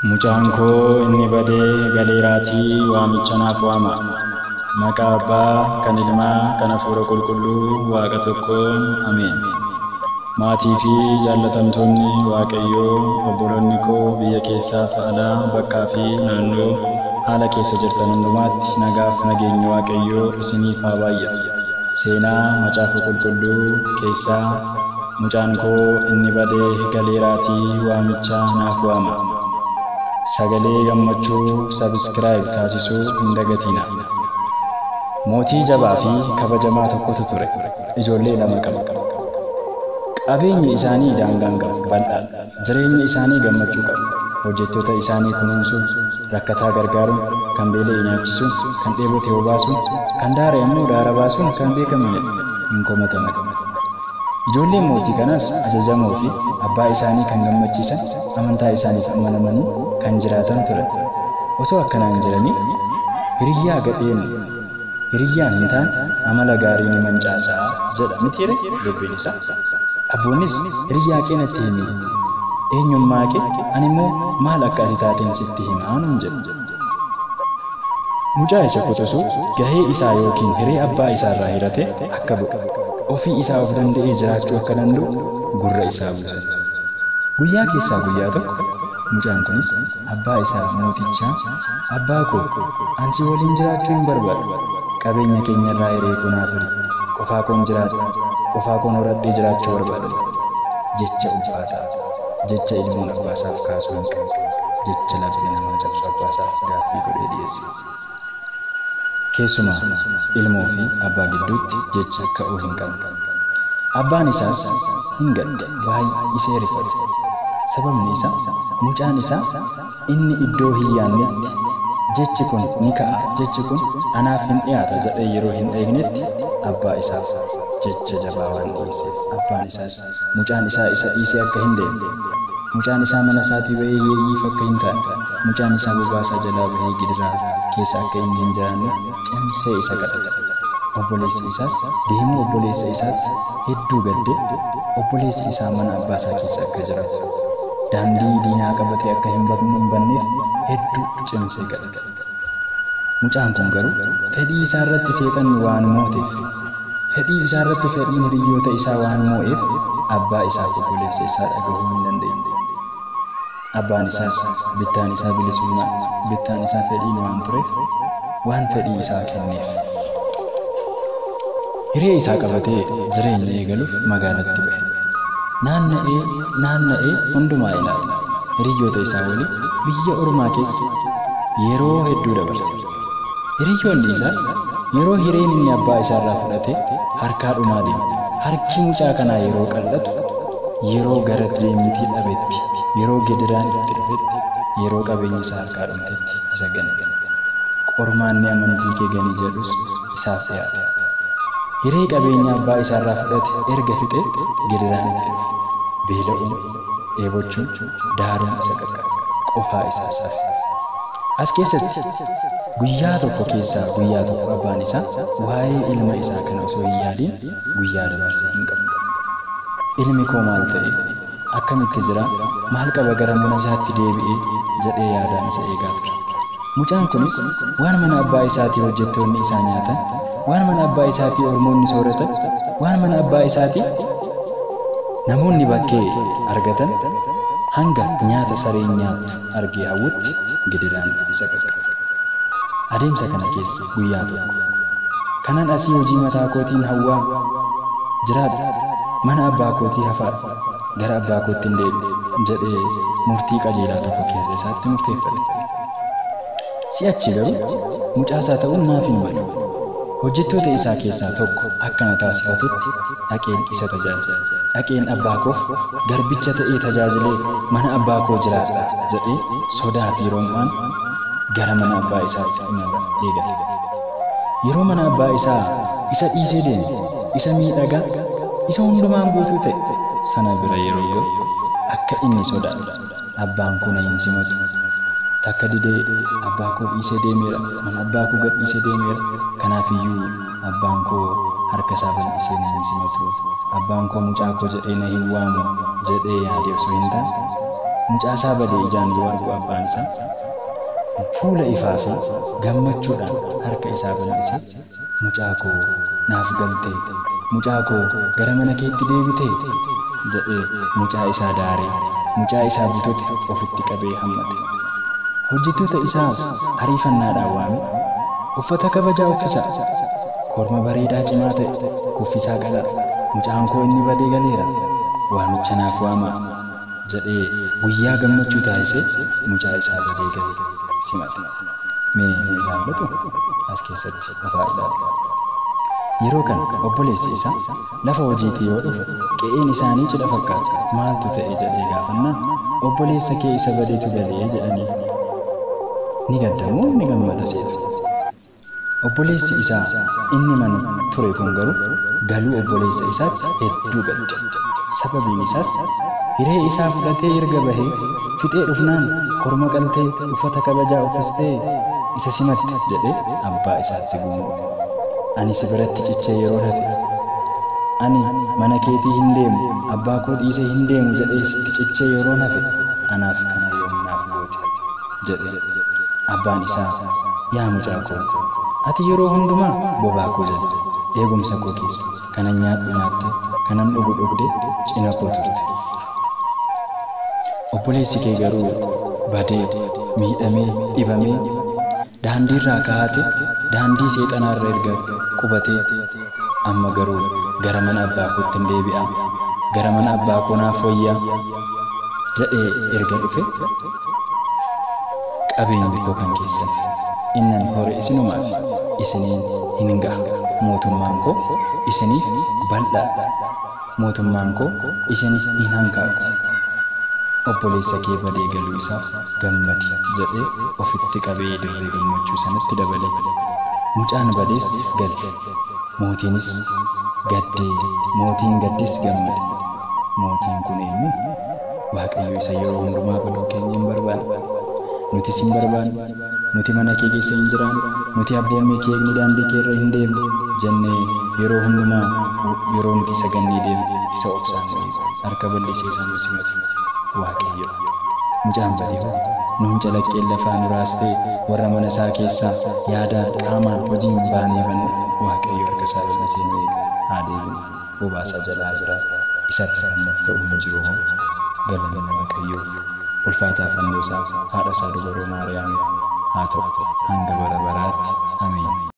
Mucaan koo inni badee galeeraatii waamicha naaf waama. Maqaa Abbaa, kan Ilmaa, kan Hafuura Qulqulluu, Waaqa tokkoon, Ameen. Maatii fi jaallatamtoonni Waaqayyoo, obboloonni koo biyya keessaaf alaa, bakkaa fi naannoo haala keessa jirtan hundumaatti nagaaf nageenyi Waaqayyoo isiniif haa baay'atu. Seenaa Macaafa Qulqulluu keessaa mucaan koo inni badee galeeraatii waamicha naaf waama. Sagalee gammachuu subscribe taasisuu hin dagatinaa. Mootii jabaa fi kabajamaa tokkotu ture. Ijoollee lama qaba. Qabeenyi isaanii daangaa hin qabu, bal'aadha. Jireenyi isaanii gammachuu qaba. Hojjettoota isaanii kunuunsuun, rakkataa gargaaruun, kan beela'e nyaachisuun, kan dheebote obaasuun, kan daara immoo daara baasuun kan beekamanidha. Hin komataman. Ijoolleen mootii kanaas ajajamoo fi abbaa isaanii kan gammachiisan, amantaa isaaniif amanamanii kan jiraatan turan. Osoo akkanaan jiranii hiriyyaa gadheen hiriyyaan hin taane amala gaarii ni mancaasaa jedha mitiire dubbiin isaa. Abboonnis hiriyyaa kee natti himi, eenyummaa kee ani immoo maal akka ati taateen sitti himaa nuun jedhu. Mucaa isa quxisuu gahee isaa yookiin hiree abbaa isaarraa hirate akka ba'u, ofii isaa of danda'ee jiraachuu akka danda'u gurra isaa buusan. Guyyaa keessaa guyyaa tokko mucaan kunis abbaa isaa mootichaa, abbaa koo an si waliin jiraachuu hin barbaadu. Qabeenya keenya irraa hiree koo naaf hiri. Qofaa koon jiraadha. Qofaa koon horadhee jiraachuu barbaada. Jecha ulfaataa, jecha ilmoon abbaa isaaf kaasuu hin qabne, jecha laphee namaa cabsu abbaa isaaf gaaffii godhee dhiyeesse. Keessumaa ilmoo fi abbaa gidduutti jecha ka'uu hin qabne. Abbaan isaas hin gadde, baay'isee rifate. Sababni isaa mucaan isaa inni iddoo hin yaadnetti jechi kun ni ka'a, jechi kun anaaf hin dhiyaata jedhee yeroo hin eegnetti abbaa isaaf jecha jabaa waan dhiyeesseef abbaan isaas mucaan isaa isa dhiisee akka hin deemne, mucaan isaa mana isaatii bahee yeeyyiif akka hin taane, mucaan isaa bobaasaa jalaa bahee gidiraa keessa akka inni hin jiraanne cimsee isa kadhate. Obboleessi isaas deemuu obboleessa isaatti hedduu gaddee obboleessi isaa mana abbaa isaa keessa akka jiraatu, daandii diinaa qabatee akka hin banneef hedduu cimsee kadhate. Mucaan kun garuu fedhii isaa irratti seexanni waan mooteef, fedhii isaa irratti fedhiin hiriyyoota isaa waan moo'eef abbaa isaaf obboleessa isaa dhagahuu hin dandeenye. Abbaan isaas bittaan isaa bilisummaa, bittaan isaa fedhiin waan tureef waan fedhii isaa kenneef. Hiree isaa qabatee jireenya eegaluuf magaalatti bahe. Naanna'ee naanna'ee hundumaa ilaale. Hiriyyoota isaa waliin biyya ormaa keessa yeroo hedduu dabarse. Hiriyyoonni isaas yeroo hireen inni abbaa isaarraa fudhate harkaa dhumaa deeme. Harki mucaa kanaa yeroo qal'atu, yeroo gara deemtii dhabetti, yeroo gidiraan itti dhufetti, yeroo qabeenyi isaa harkaa dhumtetti isa gane. Qormaanni amantii kee gani jedhus isaaf dhiyaate. Hiree qabeenya abbaa isaarraa fudhate erga fixee gidiraan itti dhufe. Beela'uun, dheebochuun, daaruun isa qaqqabe. Qofaa isaas hafe. As keessatti guyyaa tokko keessaa guyyaa tokko abbaan isaa waa'ee ilma isaa kana osoo hin yaadiin guyyaa dabarse hin qabu. Ilmi koo maal ta'e? Akkamitti jira? Maal qaba gara mana isaatti deebi'ee? Jedhee yaadaan isa eegaa ture. Mucaan kunis waan mana abbaa isaatii hojjettoonni isaa nyaatan, waan mana abbaa isaatii ormoonni sooratan, waan mana abbaa isaatii namoonni bakkee argatan hanga nyaata sareen nyaattu argee hawwutti gidiraan isa qaqqabe. Adeemsa kana keessa guyyaa tokko kanan asii hojii mataa kootiin hawwaa jiraadha, mana abbaa kootii hafaadha, gara abbaa kootti hin deebi'u jedhee murtii qajeelaa tokko keessa isaatti murteeffate. Si'achi garuu mucaasaa ta'uun naaf hin malu. Hojjettoota isaa keessaa tokko akkana taasifatutti dhaqeen isa tajaajila. Dhaqeen abbaa koof garbicha ta'ee tajaajilee mana abbaa koo jiraadha jedhee sodaa fi rom'aan gara mana abbaa isaatti imala eegale. Yeroo mana abbaa isaa isa dhiisee deeme, isa miidhagaa, isa hundumaan guutuu ta'e sana bira yeroo ga'u akka inni sodaate abbaan koo na hin simatu. Takka didee abbaa koo dhiisee deemeera, mana abbaa koo gad dhiisee deemeera. Kanaafiyyuu abbaan koo harka isaa bal'isee na hin simatu. Abbaan koo mucaa koo jedhee na hin waamu jedhee yaade osoo hin taane Mucaa isaa badee ijaan yoo argu abbaan isaa fuula ifaa fi gammachuudhaan harka isaa bal'isee mucaa koo naaf galtee, mucaa koo gara mana keetti deebitee jedhee mucaa isaa daaree, mucaa isaa butute ofitti qabee hammate. Hojjettoota isaas ariifannaadhaan waame, uffata kabajaa uffisaa, korma bareedaa cimaa ta'e kuffisaa qalaa, mucaan koo inni badee galeera, waamicha naaf waamaa jedhee guyyaa gammachuu taasisee mucaa isaa badee gale simate. Mee nu ilaallatu as keessatti ofaa ilaalu. Yeroo kana obboleessi isaa lafa hojiitii yoo dhufu qe'een isaanii cidha fakkaata. Maaltu ta'e jedhee gaafannaan obboleessa kee isa badeetu galee jedhanii. Ni gaddamoo ni gammada seeta. Obboleessi isaa inni mana ture kun garuu galuu obboleessa isaatti hedduu gadde. Sababiin isaas hiree isaa fudhatee erga bahee fixee dhufnaan korma qaltee uffata kabajaa uffistee isa simatte jedhee abbaa isaatti guungume. Ani si biratti cichee yeroo hafe, ani mana keetii hin deemu, abbaa koo dhiisee hin deemu jedhee sitti cichee yeroo hafe, anaaf kana yoom naaf goote jedhe. Abbaan isaa, yaa mucaa koo, ati yeroo hundumaa bobaa koo jala, eegumsa koo keessa, kanan nyaadhu nyaatte, kanan dhugu dhugde cina koo turte. Obboleessi kee garuu badee, miidhamee, dhibamee, daandiirraa kaa'ate, daandii seexanaarra erga qubatee, amma garuu gara mana abbaa kootti hin deebi'a, gara mana abbaa koo naaf wayyaa jedhee erga dhufe, qabeenyi koo kan keessan, innan hore isinumaaf, isiniin hin gaha, mootummaan koo isiniif bal'aadha, mootummaan koo isin hin hankaaku. Obboleessa kee badee galuu isaa gammadi jedhee ofitti qabee dirree gammachuu sanatti dabale. Mucaan badees gale. Mootiinis gaddee, mootiin gaddes gammade. Mootiin kun eenyu? Waaqayyo isa yeroo hundumaa baduu keenya hin barbaanne. Nutis hin barbaanne. Nuti mana kee keessa hin jiraanne. Nuti abboommii kee eegne daandii kee irra hin deemne jennee yeroo hundumaa yeroo nuti isa gannee deemne isa obsaan nu eegu. Harka bal'isee isa nu simatu Waaqayyo. Mucaan badee hoo nuun calaqqeen lafaa nu raastee warra mana isaa keessaa yaadaan qaamaan hojiin baanee banne Waaqayyo harka isaa bal'isee nu eega. Haa deebinu. Bobaasaa jalaa jira. Isarra kan nuuf ta'u hin jiru hoo. Galanni Waaqayyoof ulfaataa fannoo isaa haadha isaa dubaroo Maariyaamiif haa ta'u hanga bara baraatti. Ameen.